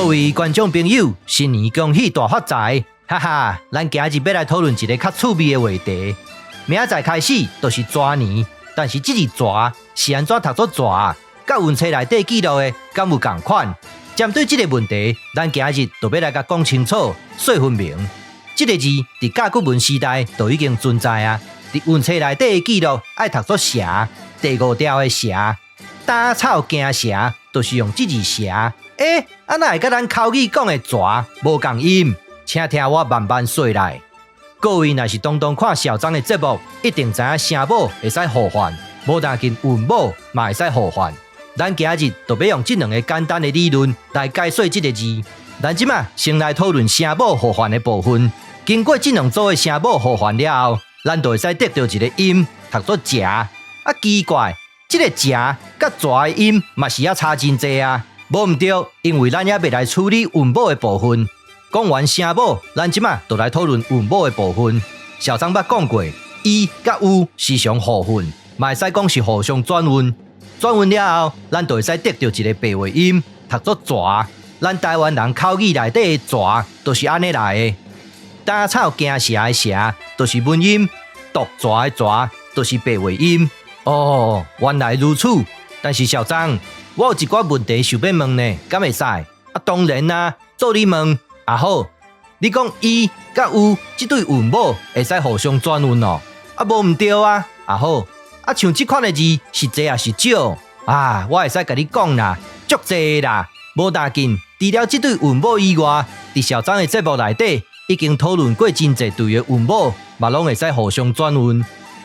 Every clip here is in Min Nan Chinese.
各位觀眾朋友，新年恭喜大發財！哈哈，咱今日欲來討論一个較趣味的話題。明仔載開始就是蛇年，但是這字蛇是按怎讀做蛇？佮音冊內底記錄的敢有仝款？針對這个問題，咱今日就欲來共講清楚、說分明。這个字佇甲骨文時代就已經存在啊！佇音冊內底的記錄愛讀做蛇，第五調的蛇，膽草驚蛇，就是用這字蛇。欸，啊哪會佮咱口語講的蛇無仝音？請聽我慢慢說來。各位若是常常看小張的節目，一定知影聲母會使互換，無但僅韻母嘛會使互換。咱今日就欲用這兩个簡單的理論來解說這个字。咱這馬先來討論聲母互換的部分。經過這兩組的聲母互換了後，咱就會使得著一个音，讀做食。啊，奇怪，這个食佮蛇的音嘛是猶差真濟啊！無毋對，因為咱猶未來處理韻母的部分。講完聲母，咱這馬就來討論韻母的部分。小張捌講過，E 佮 U 時常互混，嘛會使講是互相轉韻。轉韻了後，咱就會使得著一个白話音，讀做蛇。咱台灣人口語內底的蛇，就是按呢來的。膽草驚蛇的蛇，就是文音；毒蛇的蛇，就是白話音。哦，原來如此。但是小張，我有一寡問題想欲問呢，敢會使？啊，當然啦，做你問。啊好，你講 E 佮 U 這對韻母會使互相轉韻哦？啊，無毋對啊。啊好，啊像這款的字是濟抑是少？啊，我會使共你講啦，足濟啦，無但僅除了這對韻母以外，佇小張的節目內底已經討論過真濟對的韻母，嘛攏會使互相轉韻。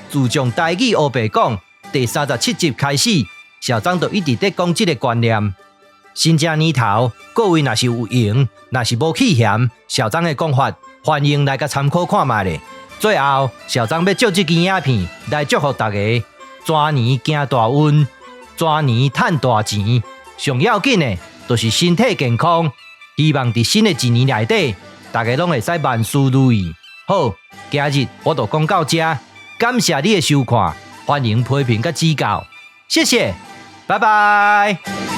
自從台語烏白講第37集開始，小張就一直佇講這个觀念。新正年頭，各位若是有閒，若是無棄嫌，小張的講法，歡迎來共參考看覓咧。最後，小張欲藉這支影片來祝福大家，蛇年行大運，蛇年趁大錢。上要緊的，就是身體健康。希望佇新的一年內底，大家攏會使萬事如意。好，今日我就講到這，感謝你的收看，歡迎批評佮指教，謝謝，拜拜。